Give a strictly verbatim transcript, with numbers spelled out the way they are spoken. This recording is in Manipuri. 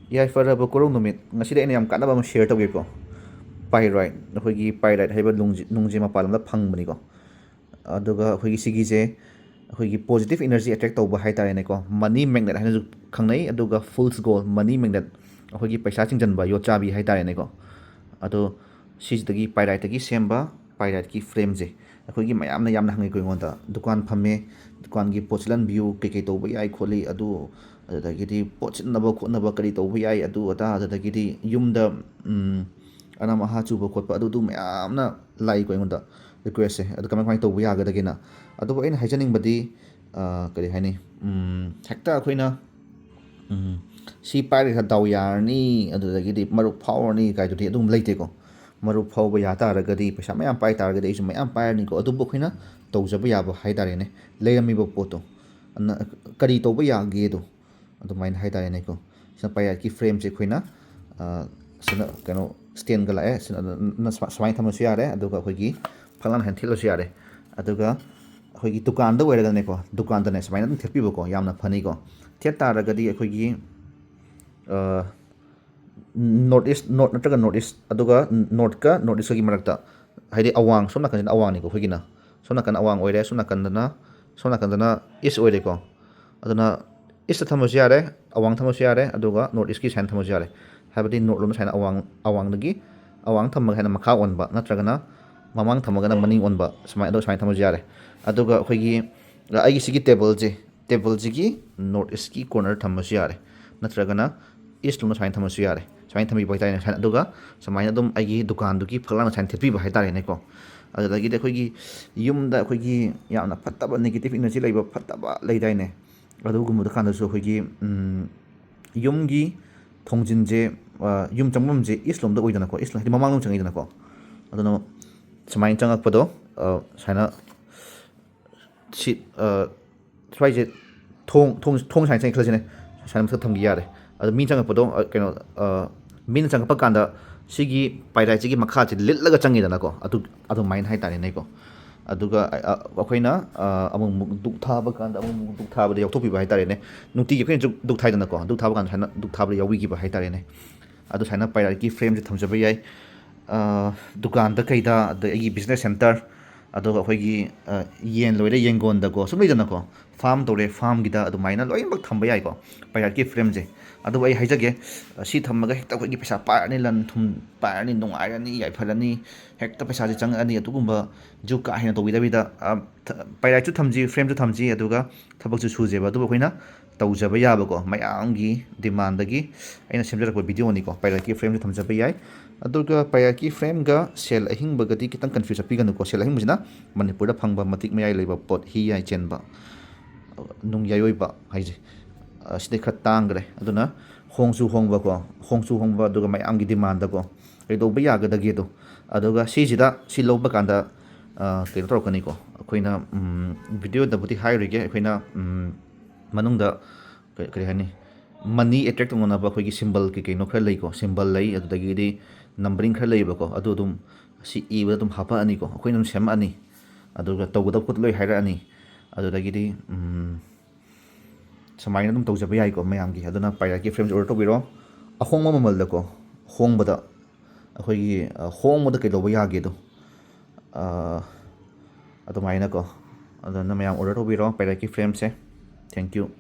ꯌꯥꯏꯐꯔꯕ ꯀꯣꯔꯧ ꯅꯨꯃꯤꯠ꯫ ꯉꯁꯤꯗꯤ ꯑꯩꯅ ꯌꯥꯝ ꯀꯥꯟꯅꯕ ꯑꯃ ꯁꯤꯌꯔ ꯇꯧꯒꯦꯀꯣ꯫ ꯄꯥꯏꯔꯥꯏꯠ, ꯑꯩꯈꯣꯏꯒꯤ ꯄꯥꯏꯔꯥꯏꯠ ꯍꯥꯏꯕ ꯅꯨꯡꯁꯦ, ꯅꯨꯡꯁꯦ ꯃꯄꯥꯟ ꯂꯝꯗ ꯐꯪꯕꯅꯤꯀꯣ꯫ ꯑꯗꯨꯒ ꯑꯩꯈꯣꯏꯒꯤ ꯁꯤꯒꯤꯁꯦ ꯑꯩꯈꯣꯏꯒꯤ ꯄꯣꯖꯤꯇꯤꯞ ꯏꯅꯔꯖꯤ ꯑꯦꯇ꯭ꯔꯦꯛ ꯇꯧꯕ ꯍꯥꯏ ꯇꯥꯔꯦꯅꯦꯀꯣ꯫ ꯃꯅꯤ ꯃꯦꯒꯅꯦꯠ ꯍꯥꯏꯅꯁꯨ ꯈꯪꯅꯩ, ꯑꯗꯨꯒ ꯐꯨꯜꯁ ꯒꯣꯜ, ꯃꯅꯤ ꯃꯦꯒꯅꯦꯠ, ꯑꯩꯈꯣꯏꯒꯤ ꯄꯩꯁꯥ ꯆꯤꯡꯁꯤꯟꯕ ꯌꯣꯠꯆꯥꯕꯤ ꯍꯥꯏ ꯇꯥꯔꯦꯅꯦꯀꯣ꯫ ꯑꯗꯣ ꯁꯤꯁꯤꯗꯒꯤ ꯄꯥꯏꯔꯥꯏꯠꯇꯒꯤ ꯁꯦꯝꯕ ꯄꯥꯏꯔꯥꯏꯠꯀꯤ ꯐ꯭ꯔꯦꯝꯁꯦ ꯑꯩꯈꯣꯏꯒꯤ ꯃꯌꯥꯝꯅ ꯌꯥꯝꯅ ꯍꯪꯉꯤꯀꯣ ꯑꯩꯉꯣꯟꯗ, ꯗꯨꯀꯥꯟ ꯐꯝꯃꯦ, ꯗꯨꯀꯥꯟꯒꯤ ꯄꯣꯠ ꯁꯤꯠꯍꯟꯕꯤꯌꯨ, ꯀꯩꯀꯩ ꯇꯧꯕ ꯌꯥꯏ ꯈꯣꯠꯂꯤ, ꯑꯗꯨ ꯑꯗꯨꯗꯒꯤꯗꯤ ꯄꯣꯠ ꯁꯤꯠꯅꯕ ꯈꯣꯠꯅꯕ ꯀꯔꯤ ꯇꯧꯕ ꯌꯥꯏ, ꯑꯗꯨ ꯑꯗꯥ, ꯑꯗꯨꯗꯒꯤꯗꯤ ꯌꯨꯝꯗ, ꯎꯝ, ꯑꯅꯝ ꯑꯍꯥ ꯆꯨꯕ ꯈꯣꯠꯄ, ꯑꯗꯨꯗꯨ ꯃꯌꯥꯝꯅ ꯂꯥꯛꯏꯀꯣ ꯑꯩꯉꯣꯟꯗ ꯔꯤꯀ꯭ꯋꯦꯁꯁꯦ꯫ ꯑꯗꯨ ꯀꯃꯥꯏ ꯀꯃꯥꯏꯅ ꯇꯧꯕ ꯌꯥꯒꯗꯒꯦꯅ꯫ ꯑꯗꯨꯕꯨ ꯑꯩꯅ ꯍꯥꯏꯖꯅꯤꯡꯕꯗꯤ, ꯑ, ꯀꯔꯤ ꯍꯥꯏꯅꯤ, ꯎꯝ, ꯍꯦꯛꯇ ꯑꯩꯈꯣꯏꯅ, ꯎꯝ, ꯁꯤ ꯄꯥꯏꯔꯒ ꯗꯥꯎ ꯌꯥꯔꯅꯤ, ꯑꯗꯨꯗꯒꯤꯗꯤ ꯃꯔꯨꯞ ꯐꯥꯎꯔꯅꯤ ꯀꯥꯏꯗꯨꯗꯤ ꯑꯗꯨꯝ ꯂꯩꯇꯦꯀꯣ꯫ ꯃꯔꯨꯞ ꯐꯥꯎꯕ ꯌꯥ ꯇꯥꯔꯒꯗꯤ, ꯄꯩꯁꯥ ꯃꯌꯥꯝ ꯄꯥꯏ ꯇꯥꯔꯒꯗꯤ ꯑꯩꯁꯨ ꯃꯌꯥꯝ ꯄꯥꯏꯔꯅꯤꯀꯣ꯫ ꯑꯗꯨꯕꯨ ꯑꯩꯈꯣꯏꯅ ꯇꯧꯖꯕ ꯌꯥꯕ ꯍꯥꯏ ꯇꯥꯔꯦꯅꯦ, ꯂꯩꯔꯝꯃꯤꯕ ꯄꯣꯠꯇꯣ, ꯑꯗꯨꯅ ꯀꯔꯤ ꯇꯧꯕ ꯌꯥꯒꯦꯗꯣ, ꯑꯗꯨꯃꯥꯏꯅ ꯍꯥꯏ ꯇꯥꯔꯦꯅꯦꯀꯣ꯫ ꯁꯤꯅ ꯄꯥꯏꯔꯥꯏꯠꯀꯤ ꯐ꯭ꯔꯦꯝꯁꯦ ꯑꯩꯈꯣꯏꯅ, ꯑ, ꯁꯤꯅ ꯀꯩꯅꯣ ꯁ꯭ꯇꯦꯟꯒ ꯂꯥꯛꯑꯦ꯫ ꯁꯤꯅ, ꯅ-, ꯁꯨꯃꯥꯏꯅ ꯊꯝꯃꯁꯨ ꯌꯥꯔꯦ, ꯑꯗꯨꯒ ꯑꯩꯈꯣꯏꯒꯤ ꯐꯛꯂꯥꯡ ꯍꯥꯏꯅ ꯊꯦꯠꯂꯁꯨ ꯌꯥꯔꯦ꯫ ꯑꯗꯨꯒ ꯑꯩꯈꯣꯏꯒꯤ ꯗꯨꯀꯥꯟꯗ ꯑꯣꯏꯔꯒꯅꯦꯀꯣ, ꯗꯨꯀꯥꯟꯗꯅꯦ ꯁꯨꯃꯥꯏꯅ ꯑꯗꯨꯝ ꯊꯦꯠꯄꯤꯕꯀꯣ, ꯌꯥꯝꯅ ꯐꯅꯤꯀꯣ꯫ ꯊꯦꯠ ꯇꯥꯔꯒꯗꯤ ꯑꯩꯈꯣꯏꯒꯤ, ꯑ, ꯅꯣꯔꯠ ꯏꯁ, ꯅꯣꯔꯠ ꯅꯠꯇ꯭ꯔꯒ ꯅꯣꯔꯠ ꯏꯁ, ꯑꯗꯨꯒ ꯅꯣꯔꯠꯀ ꯅꯣꯔꯠ ꯏꯁꯀꯒꯤ ꯃꯔꯛꯇ, ꯍꯥꯏꯗꯤ ꯑꯋꯥꯡ, ꯁꯣꯝ ꯅꯥꯀꯟꯁꯤꯅ ꯑꯋꯥꯡꯅꯤꯀꯣ ꯑꯩꯈꯣꯏꯒꯤꯅ, ꯁꯣꯝ ꯅꯥꯀꯟ ꯑꯋꯥꯡ ꯑꯣꯏꯔꯦ, ꯁꯣꯝ ꯅꯥꯀꯟꯗꯅ, ꯁꯣꯝ ꯅꯥꯀꯟꯗꯅ ꯏꯁ ꯑꯣꯏꯔꯦꯀꯣ꯫ ꯑꯗꯨꯅ ꯏꯁꯇ ꯊꯝꯃꯁꯨ ꯌꯥꯔꯦ, ꯑꯋꯥꯡ ꯊꯝꯃꯁꯨ ꯌꯥꯔꯦ, ꯑꯗꯨꯒ ꯅꯣꯔꯠ ꯏꯁꯀꯤ ꯁꯥꯏꯟ ꯊꯝꯃꯁꯨ ꯌꯥꯔꯦ꯫ ꯍꯥꯏꯕꯗꯤ ꯅꯣꯔꯠ ꯂꯣꯝꯗ ꯁꯨꯃꯥꯏꯅ ꯑꯋꯥꯡ, ꯑꯋꯥꯡꯗꯒꯤ, ꯑꯋꯥꯡ ꯊꯝꯃꯒ ꯍꯥꯏꯅ ꯃꯈꯥ ꯑꯣꯟꯕ, ꯅꯠꯇ꯭ꯔꯒꯅ ꯃꯃꯥꯡ ꯊꯝꯃꯒꯅ ꯃꯅꯤꯡ ꯑꯣꯟꯕ, ꯁꯨꯃꯥꯏꯅ, ꯑꯗꯨ ꯁꯨꯃꯥꯏꯅ ꯊꯝꯃꯁꯨ ꯌꯥꯔꯦ꯫ ꯑꯗꯨꯒ ꯑꯩꯈꯣꯏꯒꯤ, ꯑꯩꯒꯤ ꯁꯤꯒꯤ ꯇꯦꯕꯜꯁꯦ, ꯇꯦꯕꯜꯁꯤꯒꯤ ꯅꯣꯔꯠ ꯏꯁꯀꯤ ꯀꯣꯔꯅꯔ ꯊꯝꯃꯁꯨ ꯌꯥꯔꯦ, ꯅꯠꯇ꯭ꯔꯒꯅ ꯏꯁ ꯂꯣꯝꯗ ꯁꯨꯃꯥꯏꯅ ꯊꯝꯃꯁꯨ ꯌꯥꯔꯦ꯫ ꯁꯨꯃꯥꯏꯅ ꯊꯝꯕꯤꯕ ꯍꯥꯏꯇꯥꯔꯦꯅꯦ, ꯁꯨꯃꯥꯏꯅ꯫ ꯑꯗꯨꯒ ꯁꯨꯃꯥꯏꯅ ꯑꯗꯨꯝ ꯑꯩꯒꯤ ꯗꯨꯀꯥꯟꯗꯨꯒꯤ ꯐꯛꯂꯥꯡꯗ ꯁꯨꯃꯥꯏꯅ ꯊꯦꯠꯄꯤꯕ ꯍꯥꯏꯇꯥꯔꯦꯅꯦꯀꯣ꯫ ꯑꯗꯨꯗꯒꯤꯗꯤ ꯑꯩꯈꯣꯏꯒꯤ ꯌꯨꯝꯗ ꯑꯩꯈꯣꯏꯒꯤ ꯌꯥꯝꯅ ꯐꯠꯇꯕ, ꯅꯦꯒꯦꯇꯤꯞ ꯏꯅꯔꯖꯤ ꯂꯩꯕ ꯐꯠꯇꯕ ꯂꯩꯗꯥꯏꯅꯦ, ꯑꯗꯨꯒꯨꯝꯕꯗ ꯀꯥꯟꯗꯁꯨ ꯑꯩꯈꯣꯏꯒꯤ, ꯎꯝ, ꯌꯨꯝꯒꯤ ꯊꯣꯡꯖꯤꯟꯁꯦ, ꯑ, ꯌꯨꯝ ꯆꯪꯐꯝꯁꯦ ꯏꯁ ꯂꯣꯝꯗ ꯑꯣꯏꯗꯅꯀꯣ, ꯏꯁ ꯂꯣꯝ ꯍꯥꯏꯗꯤ ꯃꯃꯥꯡꯂꯣꯝ ꯆꯪꯉꯤꯗꯅꯀꯣ꯫ ꯑꯗꯨꯅ ꯁꯨꯃꯥꯏꯅ ꯆꯪꯉꯛꯄꯗꯣ, ꯑ, ꯁꯨꯃꯥꯏꯅ ꯁꯤ, ꯑ, ꯁ꯭ꯋꯥꯏꯁꯦ ꯊꯣꯡ, ꯊꯣꯡ, ꯊꯣꯡ ꯁꯨꯃꯥꯏꯅ ꯆꯪꯉꯦ ꯈꯜꯂꯁꯤꯅꯦ, ꯁꯨꯃꯥꯏꯅ ꯃꯊꯛ ꯊꯝꯈꯤ ꯌꯥꯔꯦ꯫ ꯑꯗꯣ ꯃꯤ ꯆꯪꯉꯛꯄꯗꯣ, ꯑ, ꯀꯩꯅꯣ, ꯑ, ꯃꯤꯅ ꯆꯪꯉꯛꯄ ꯀꯥꯟꯗ ꯁꯤꯒꯤ ꯄꯥꯏꯔꯥꯏꯠꯁꯤꯒꯤ ꯃꯈꯥꯁꯦ ꯂꯤꯠꯂꯒ ꯆꯪꯉꯤꯗꯅꯀꯣ, ꯑꯗꯨ, ꯑꯗꯨꯃꯥꯏꯅ ꯍꯥꯏꯇꯥꯔꯦꯅꯦꯀꯣ꯫ ꯑꯗꯨꯒ ꯑ, ꯑ, ꯑꯩꯈꯣꯏꯅ ꯑ, ꯑꯃꯨꯛ ꯑꯃꯨꯛ ꯙꯨꯛ ꯊꯥꯕ ꯀꯥꯟꯗ ꯑꯃꯨꯛ ꯑꯃꯨꯛ ꯙꯨꯛ ꯊꯥꯕꯗ ꯌꯥꯎꯊꯣꯛꯄꯤꯕ ꯍꯥꯏꯇꯥꯔꯦꯅꯦ꯫ ꯅꯨꯡꯇꯤꯒꯤ ꯑꯩꯈꯣꯏꯅ ꯙꯨꯛ ꯙꯨꯛ ꯊꯥꯏꯗꯅꯀꯣ, ꯙꯨꯛ ꯊꯥꯕ ꯀꯥꯟꯗ ꯁꯨꯃꯥꯏꯅ ꯙꯨꯛ ꯊꯥꯕꯗ ꯌꯥꯎꯕꯤꯈꯤꯕ ꯍꯥꯏꯇꯥꯔꯦꯅꯦ꯫ ꯑꯗꯨ ꯁꯨꯃꯥꯏꯅ ꯄꯥꯏꯔꯥꯏꯠꯀꯤ ꯐ꯭ꯔꯦꯝꯁꯦ ꯊꯝꯖꯕ ꯌꯥꯏ꯫ ꯑ, ꯗꯨꯀꯥꯟꯗ ꯀꯩꯗ, ꯑꯗꯩ ꯑꯩꯒꯤ ꯕꯤꯖꯤꯅꯦꯁ ꯁꯦꯟꯇꯔ, ꯑꯗꯨꯒ ꯑꯩꯈꯣꯏꯒꯤ ꯑ, ꯌꯦꯟ ꯂꯣꯏꯔꯦ ꯌꯦꯟꯒꯣꯟꯗꯀꯣ, ꯁꯨꯝ ꯂꯩꯗꯅꯀꯣ, ꯐꯥꯔꯝ ꯇꯧꯔꯦ ꯐꯥꯔꯝꯒꯤꯗ, ꯑꯗꯨꯃꯥꯏꯅ ꯂꯣꯏꯅꯃꯛ ꯊꯝꯕ ꯌꯥꯏꯀꯣ ꯄꯥꯏꯔꯥꯏꯠꯀꯤ ꯐ꯭ꯔꯦꯝꯁꯦ꯫ ꯑꯗꯨꯕꯨ ꯑꯩ ꯍꯥꯏꯖꯒꯦ, ꯑ, ꯁꯤ ꯊꯝꯃꯒ ꯍꯦꯛꯇ ꯑꯩꯈꯣꯏꯒꯤ ꯄꯩꯁꯥ ꯄꯥꯏꯔꯅꯤ, ꯂꯟ ꯊꯨꯝ ꯄꯥꯏꯔꯅꯤ, ꯅꯨꯡꯉꯥꯏꯔꯅꯤ, ꯌꯥꯏꯐꯔꯅꯤ, ꯍꯦꯛꯇ ꯄꯩꯁꯥꯁꯦ ꯆꯪꯉꯛꯑꯅꯤ, ꯑꯗꯨꯒꯨꯝꯕꯁꯨ ꯀꯥ ꯍꯦꯟꯅ ꯇꯧꯕꯤꯗꯕꯤꯗ, ꯑ, ꯊ-, ꯄꯥꯏꯔꯥꯏꯠꯁꯨ ꯊꯝꯁꯤ, ꯐ꯭ꯔꯦꯝꯁꯨ ꯊꯝꯁꯤ, ꯑꯗꯨꯒ ꯊꯕꯛꯁꯨ ꯁꯨꯖꯦꯕ꯫ ꯑꯗꯨꯕꯨ ꯑꯩꯈꯣꯏꯅ ꯇꯧꯖꯕ ꯌꯥꯕꯀꯣ, ꯃꯌꯥꯝꯒꯤ ꯗꯤꯃꯥꯟꯗꯒꯤ ꯑꯩꯅ ꯁꯦꯝꯖꯔꯛꯄ ꯚꯤꯗꯤꯑꯣꯅꯤꯀꯣ꯫ ꯄꯥꯏꯔꯥꯏꯠꯀꯤ ꯐ꯭ꯔꯦꯝꯁꯨ ꯊꯝꯖꯕ ꯌꯥꯏ꯫ ꯑꯗꯨꯒ ꯄꯥꯏꯔꯥꯏꯠꯀꯤ ꯐ꯭ꯔꯦꯝꯒ ꯁꯦꯜ ꯑꯍꯤꯡꯕꯒꯗꯤ ꯈꯤꯇꯪ ꯀꯟꯐ꯭ꯌꯨꯁ ꯆꯠꯄꯤꯒꯅꯨꯀꯣ꯫ ꯁꯦꯜ ꯑꯍꯤꯡꯕꯁꯤꯅ ꯃꯅꯤꯄꯨꯔꯗ ꯐꯪꯕ ꯃꯇꯤꯛ ꯃꯌꯥꯏ ꯂꯩꯕ ꯄꯣꯠ, ꯍꯤ ꯌꯥꯏ ꯆꯦꯟꯕ, ꯅꯨꯡ ꯌꯥꯏꯑꯣꯏꯕ ꯍꯥꯏꯁꯦ, ꯑ, ꯁꯤꯗꯤ ꯈꯔ ꯇꯥꯡꯈ꯭ꯔꯦ꯫ ꯑꯗꯨꯅ ꯍꯣꯡꯁꯨ ꯍꯣꯡꯕꯀꯣ, ꯍꯣꯡꯁꯨ ꯍꯣꯡꯕ, ꯑꯗꯨꯒ ꯃꯌꯥꯝꯒꯤ ꯗꯤꯃꯥꯟꯗꯀꯣ, ꯀꯩꯗꯧꯕ ꯌꯥꯒꯗꯒꯦꯗꯣ꯫ ꯑꯗꯨꯒ ꯁꯤꯁꯤꯗ, ꯁꯤ ꯂꯧꯕ ꯀꯥꯟꯗ, ꯑ, ꯀꯩꯅꯣ ꯇꯧꯔꯛꯀꯅꯤꯀꯣ, ꯑꯩꯈꯣꯏꯅ, ꯎꯝ, ꯚꯤꯗꯤꯑꯣꯗꯕꯨꯗꯤ ꯍꯥꯏꯔꯣꯏꯒꯦ, ꯑꯩꯈꯣꯏꯅ, ꯎꯝ, ꯃꯅꯨꯡꯗ ꯀ-, ꯀꯔꯤ ꯍꯥꯏꯅꯤ, ꯃꯅꯤ ꯑꯦꯇ꯭ꯔꯦꯛ ꯇꯧꯅꯅꯕ ꯑꯩꯈꯣꯏꯒꯤ ꯁꯤꯝꯕꯜ ꯀꯩ ꯀꯩꯅꯣ ꯈꯔ ꯂꯩꯀꯣ, ꯁꯤꯝꯕꯜ ꯂꯩ, ꯑꯗꯨꯗꯒꯤꯗꯤ ꯅꯝꯕꯔꯤꯡ ꯈꯔ ꯂꯩꯌꯦꯕꯀꯣ, ꯑꯗꯨ ꯑꯗꯨꯝ ꯁꯤ ꯏꯕꯗ ꯑꯗꯨꯝ ꯍꯥꯄꯛꯑꯅꯤꯀꯣ, ꯑꯩꯈꯣꯏꯅ ꯑꯗꯨꯝ ꯁꯦꯝꯃꯛꯑꯅꯤ꯫ ꯑꯗꯨꯒ ꯇꯧꯒꯗꯕ ꯄꯣꯠ ꯂꯣꯏ ꯍꯥꯏꯔꯛꯑꯅꯤ꯫ ꯑꯗꯨꯗꯒꯤꯗꯤ, ꯎꯝ, ꯁꯨꯃꯥꯏꯅ ꯑꯗꯨꯝ ꯇꯧꯖꯕ ꯌꯥꯏꯀꯣ ꯃꯌꯥꯝꯒꯤ꯫ ꯑꯗꯨꯅ ꯄꯥꯏꯔꯥꯏꯠꯀꯤ ꯐ꯭ꯔꯦꯝꯁꯦ ꯑꯣꯔꯗꯔ ꯇꯧꯕꯤꯔꯣ꯫ ꯑꯍꯣꯡꯕ ꯃꯃꯜꯗꯀꯣ, ꯍꯣꯡꯕꯗ, ꯑꯩꯈꯣꯏꯒꯤ, ꯑ, ꯍꯣꯡꯕꯗ ꯀꯩꯗꯧꯕ ꯌꯥꯒꯦꯗꯣ, ꯑ, ꯑꯗꯨꯃꯥꯏꯅꯀꯣ꯫ ꯑꯗꯨꯅ ꯃꯌꯥꯝ ꯑꯣꯔꯗꯔ ꯇꯧꯕꯤꯔꯣ ꯄꯥꯏꯔꯥꯏꯠꯀꯤ ꯐ꯭ꯔꯦꯝꯁꯦ꯫ Thank you꯫